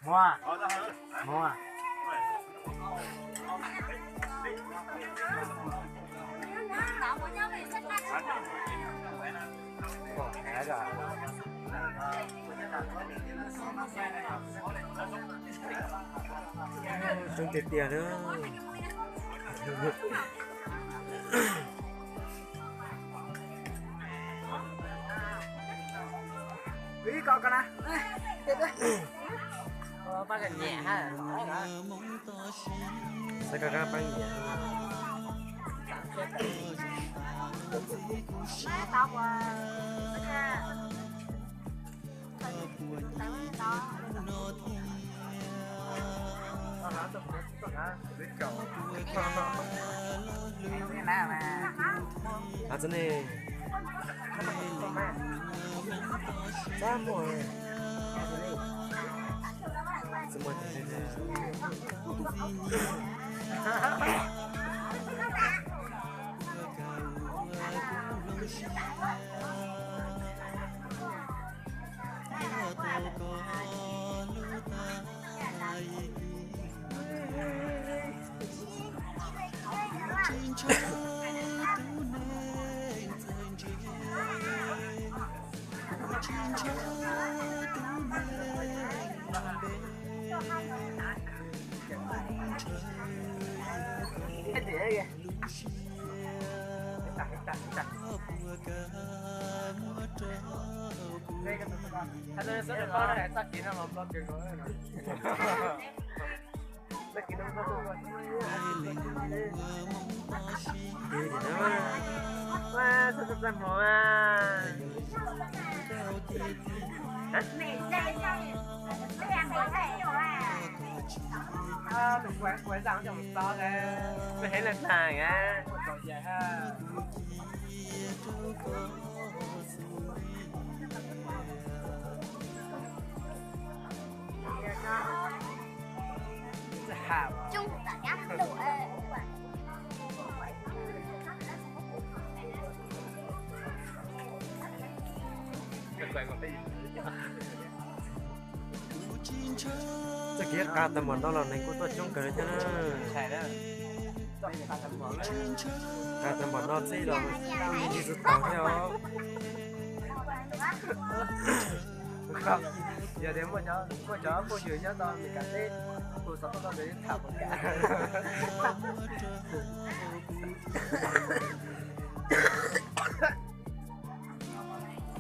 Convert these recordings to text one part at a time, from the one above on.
Mua. Mua. Coob tiag tiag na. Pab ka nyiam ha. Saib koj kab pab nyiam. Hab txawm ne, txaj muag. Txoj kev qas tag npaum no los neeg kuj tuaj coob kawg li thiab na. Qas tag npaum no txij los ib tug tau thiab os. Yog tias muaj cov phooj ywg nyob tau Meskas teb, hu xov tooj tuaj nrog wb tham puas kam?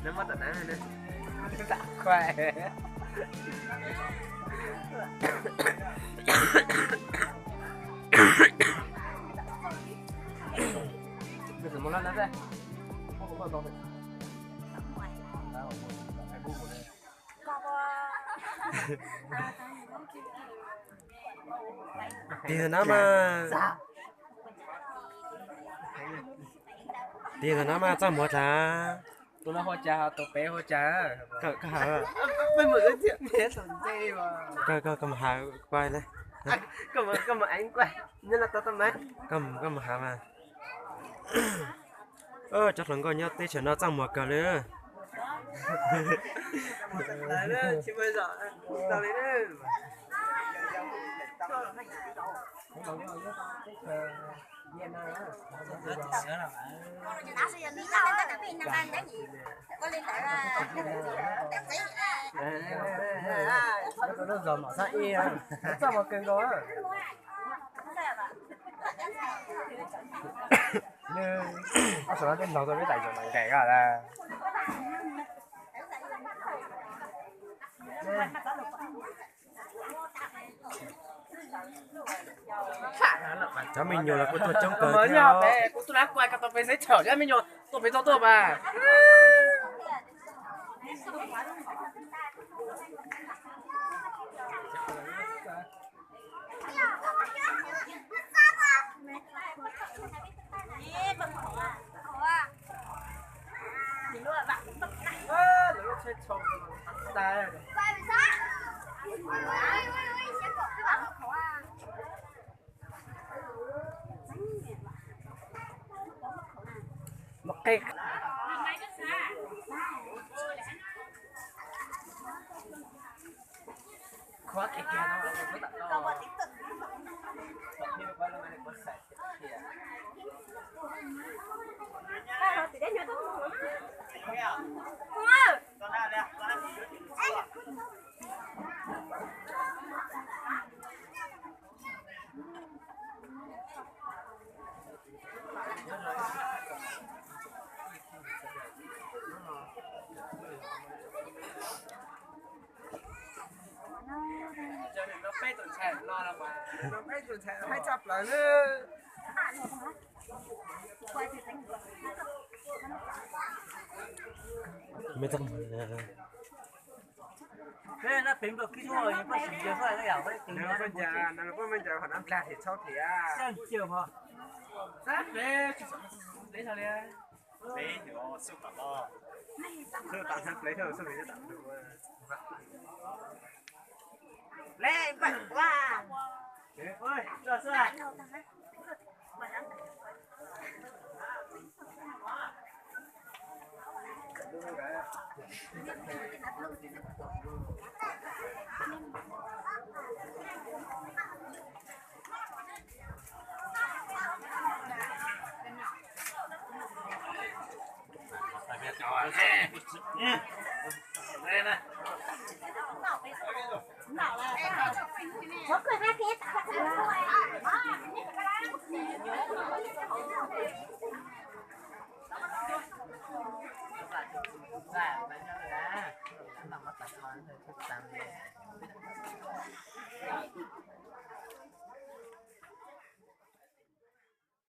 Neb muab tom neeb, tam khuaj. Tig ntawm no mas, tig ntawm no mas txaj muag tas. Tus no hu cas, tus pem hu cas? Koj hais, koj mus hais, koj mus hais mas. Cov hluas nkauj nyob teb chaws no txaj muag kawg li. Lub zos Mom Xab Ib, txaj muag kawg nkaus. Ob saum no tej ntaug tau peb tam sim mas nkees os. Cov me nyuam los kuj tuaj coob kawg thiab. Peb tus ntxhais no los mas, peb tus ntxhais haib tshaj plaws lawm. Peb nab peev rau kib suab, peb sim ncaws suab, peb ncaws, no peb ncaws qhov nab nplag thiaj txhob thiab. Plev, plev, plev.